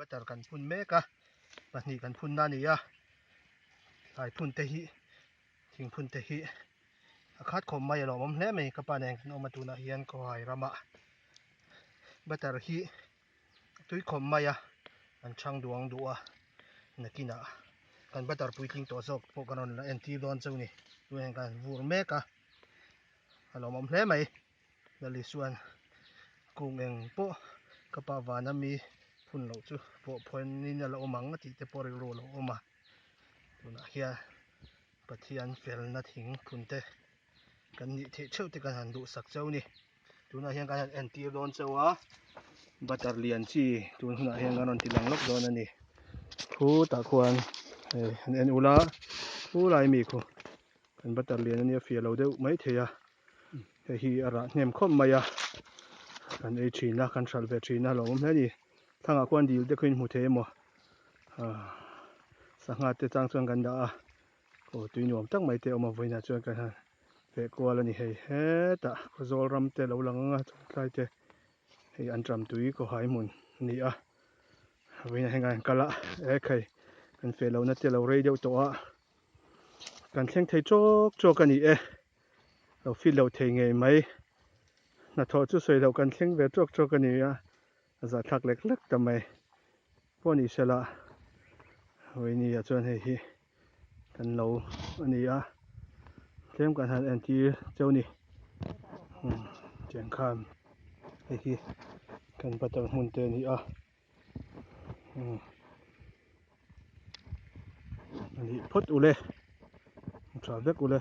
Butter kan phun mek a, pahnih kan phunna a ni a, thlai phun te hi thing phun te hi a khat khawp mai a lawmawm hle mai ka pa nen kan awm a tunah hian khawhai ramah butter hi a tui khawp mai a an chhang duang duh a nakinah kan butter puitling tawh zawk pawh kan rawn la entir dawn chauh a ni tunah hian kan vur mek a a lawmawm hle mai. Lali chuan kung eng pawh ka pa vana mi phun loh chu pawh phawiin a la awm ang a tih te pawh rilru a lo awm a tunah hian Pathian felna thing phun te kan nih theih theuh te kan han duhsak chauh a ni tunah hian kan han entir dawn chauh a butter lian chi tun hunah hian kan rawn ti lang lawk dawn a ni khutah khuan hei han en ula khulai mi khu kan butter lian ania fiah lo deuh maithei a. Hei hi a rah hnem khawp mai a, kan ei thin a, kan hralh ve thin a, lawmawm hle a ni. Thlangah khuan dil te khuin hmu thei emaw ah sangha te chang chuan kan dah a, aw tui nuam tak mai te a awm a, vawiinah chuan kan han feh kual a ni hei hetah khawzawl ram te lo lang ang a chawngtlai te hei an ṭam tui khawhai hmun a ni a, vawiinah hian kan han kal a, ekhei kan feh lohna te a lo rei deuh tawh a, kan thleng thei chawk chawk a ni e. Lo fit loh thei ngei mai. Hnathawh chu sawi loh kan thleng ve tawk tawk a ni a, a zahthlak lek lek ta mai. Pawh ni sela Vawinia chuan hei hi kan lo a ni a, tlem kan han entir cheu ni. Umm tiang khan hei hi kan butter hmun te a ni a. Umm a nih phawt ule, tha vek ule.